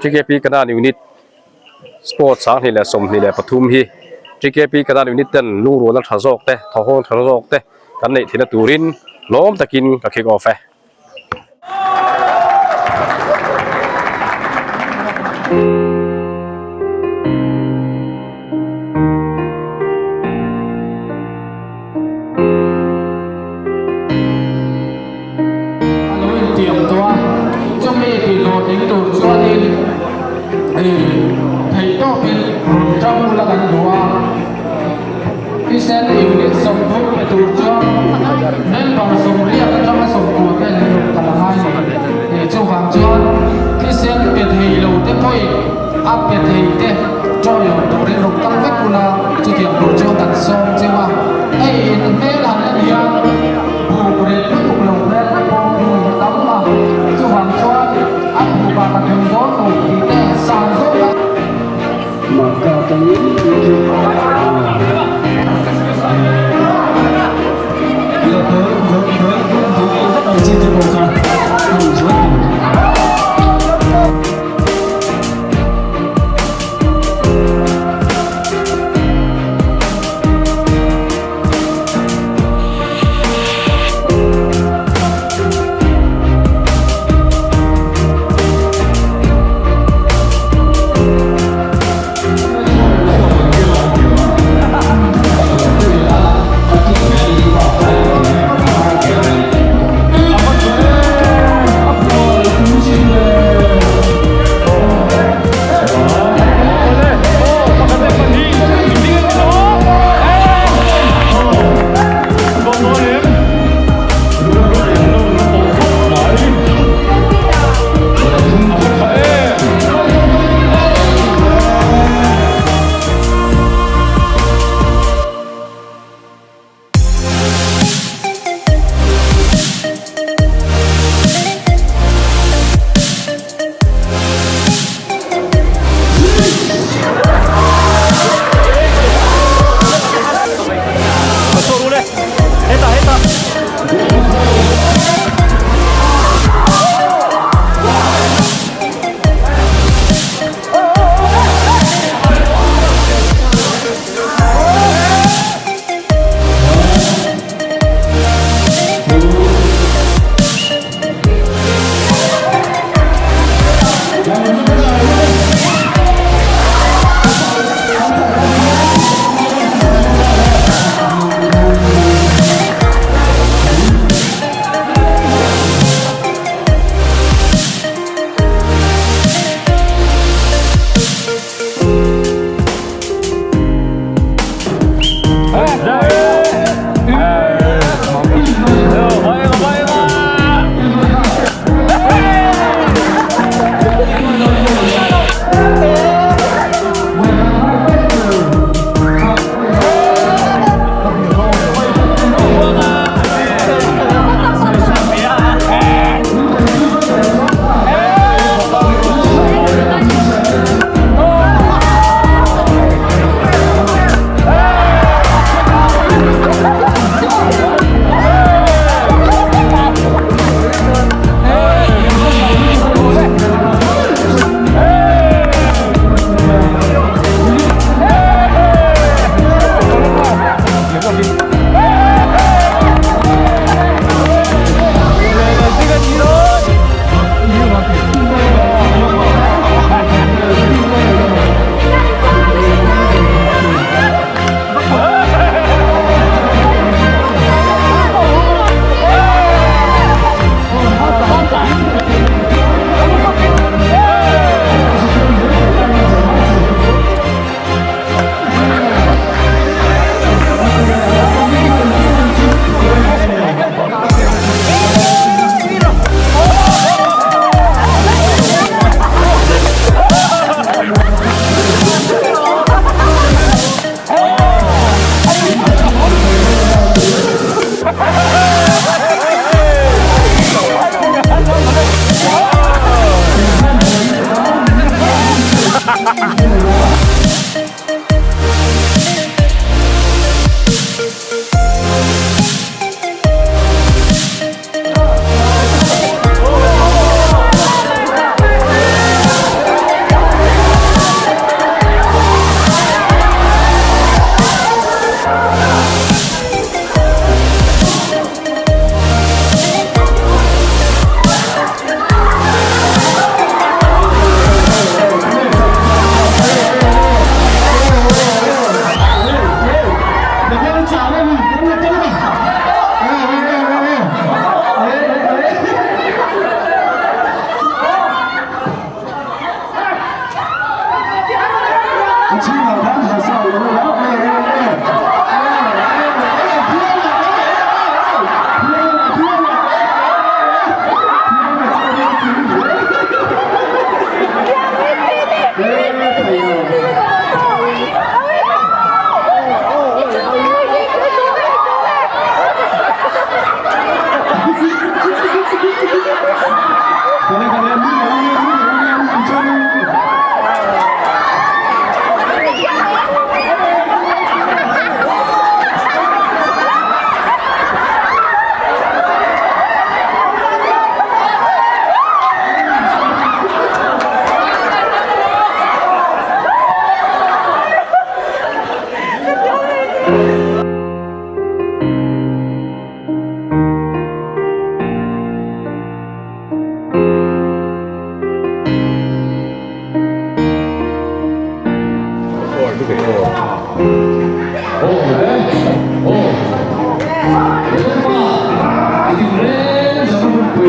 TKP Kanan Unit Sports 2023 hi TKP Kanan Unit ten lungrualna tha zawk te thawhawng tha zawk te kan neih theihna turin lawm takin ka kick off e. A lo intiam tawh a, chumi tihhlawhtling tur chuanin theihtawpin rawn tang ula kan duh a, thisen unit 30 pe tur chuan member 80 atanga 90 vel hi rawn kal a ngai ni. Chuvang chuan thisen pe thei lo te pawhin a pe thei te tawihawm turin rawn kal vek ula, chutiang tur chuan kan sawm cheu a, hei in hmel han en hian buk rel lutuk lo hmel te pawh hmun a tam a, chuvang chuan a bukah ka thun dawn lo tih te san zawk a. Maka atangin chu chu.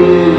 TKP.